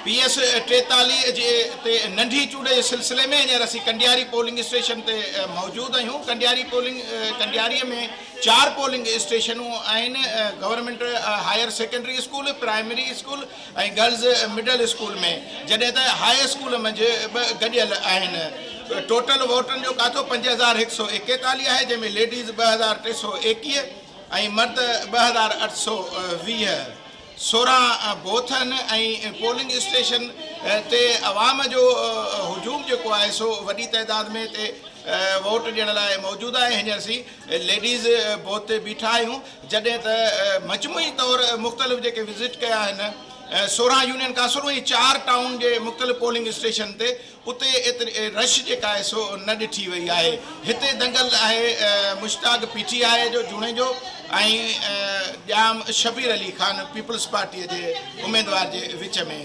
P S 43 جي تي ننڍي چونڊ جي سلسلي ۾ هينئر اسين ڪنڊياري پولنگ اسٽيشن تي موجود آهيون. ڪنڊياري پولنگ ڪنڊياري ۾ چار پولنگ اسٽيشنون آهن government higher secondary school, primary school ۽ girls middle school ۾ جڏهن ته هاء اسڪول منجهه ٻه گڏيل آهن. ٽوٽل ووٽن جو ڪاٿو 5141 آهي جنهن ۾ ليڊيز 2321 ۽ مرد 2820. 16 بوٿ آهن ۽ پولنگ اسٽيشن تي عوام جو هجوم جيڪو آهي سو وڏي تعداد ۾ هتي ووٽ ڏيڻ لاء موجود آهي. هينئر اسين ليڊيز بوٿ تي بيٺا آهيون جڏهن ته مجموعي طور مختلف جيڪي وزٽ ڪيا آهن 16 يونين ڪائونسلون ۽ چار ٽائون جي مختلف پولنگ اسٽيشن تي اتي ايتري رش جيڪا آهي سو نه ڏٺي وئي آهي. هتي دنگل آهي مشتاق پي ٽي آء جو جوڻيجو ۽ ڄام شبير علي خان پيپلز پارٽيء جي اميدوار جي وچ ۾.